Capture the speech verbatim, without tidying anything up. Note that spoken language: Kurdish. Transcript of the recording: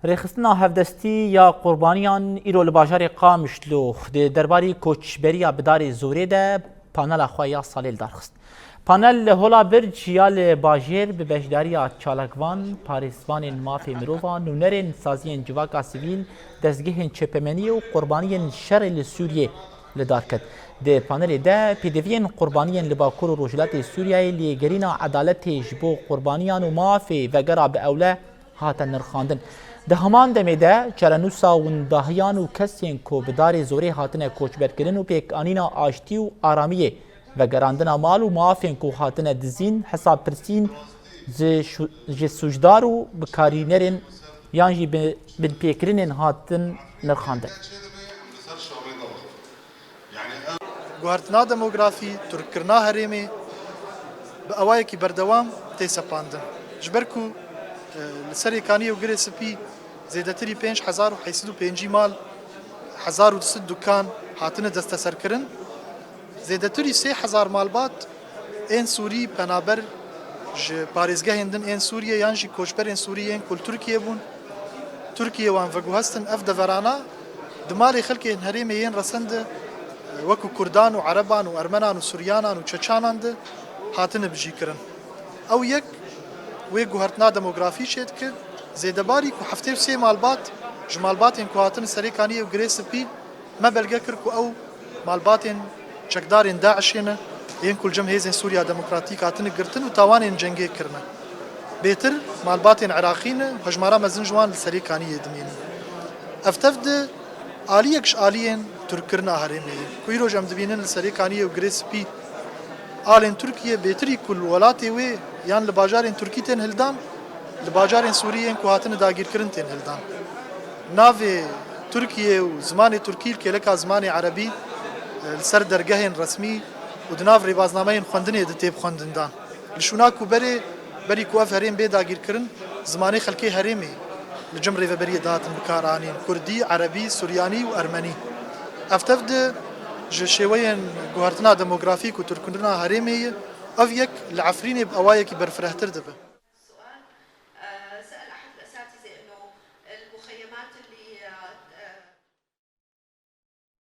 Rêxistina hevdestî ya qurbaniyan îro li bajarê Qamişlo di derbarî koçberiya bi darê zorê de panela xwe ya salê li dar xist. Panel li Hola Birc ya li bajêr bi beşdariya çalakvan, parêzvanên mafê mirovan, nûnerên saziyên civaka sivîl, dezgehên çepemeniyê û qurbaniyên şerê li Sûriyê li dar ket. Di panelê de pêdiviyên qurbaniyên li Bakur û Rojhilatê Sûriyeyê, lêgerîna edaletê ji bo qurbaniyan û mafê vegera bi ewle hate nirxandin. Di heman demê de çarenûsa windahiyan û kesên ku bi darê zorê hatine koçberkirin û pêkanîna aştî û aramiyê, vegerandina mal û mafên ku hatine dizîn, hesabpirsîn ji şu-, ji sûcdar û bikarînerên yan jî bi binpêkirinên hatin nirxandin. Guhertina demografî, tûrkirina herêmê bi awayekî berdewam tê sepandin. Ji ber ku, e, li Serê Kaniyê û Girê Spî zêdetirî pênc hezar û heyt sed û pêncî mal, hezar û du sed dukan hatine desteserkirin, zêdetirî sê hezar malbat ên Sûrî penaber ji parêzgehên din ên Sûriyê yan jî koçberên Sûrî yên ku li Tirkiyê bûn, Tirkiyê wan veguhestin. Ev deverana di malê xelkên herêmê yên resen de, wekû Kurdan û Ereban û Ermenan û Suryanan û Çeçanan de hatine bijîkirin. Ew yek wê guhertina demografî çêdike, zêdebarî ku heftê û sê malbat ji malbatên ku hatin Serê Kaniyê û Girê Spî me belge kir ku ew malbatên çekdarên DAIŞê ne, yên ku li cem hêzên Sûriya Demokratîk hatine girtin û tawanên cengê kirine. Bêtir malbatên Iraqî ne, hejmara mezin ji wan li Serê Kaniyê dimînin. Ev tev di aliyek ji aliyên tûrkirina herêmê ye ku îroj em dibînin li Serê Kaniyê û Girê Spî alên Tirkiyê bêtirî ku li welatê wê yan li bajarên Tirkî tên hildan, li bajarên Sûrî yên ku hatine dagîrkirin tên hildan. Navê Tirkiyê û zimanê Tirkî li kêleka zimanê Erebî, e, li ser dergehên resmî û di nav rêbaznameyên xwendinê de tê bixwendindan. Li şûna ku berê, berî ku ev herêm bê dagîrkirin, zimanê xelkê herêmê li cem rêveberiyê dihatin bikaranîn, Kurdî, Erebî, Suryanî û Ermenî. Ev tev di ji şêweyên guhertina demografîk û tûrkirina herêmê ye. Ev yek li Efrînê bi awayekî berfirehtir dibe.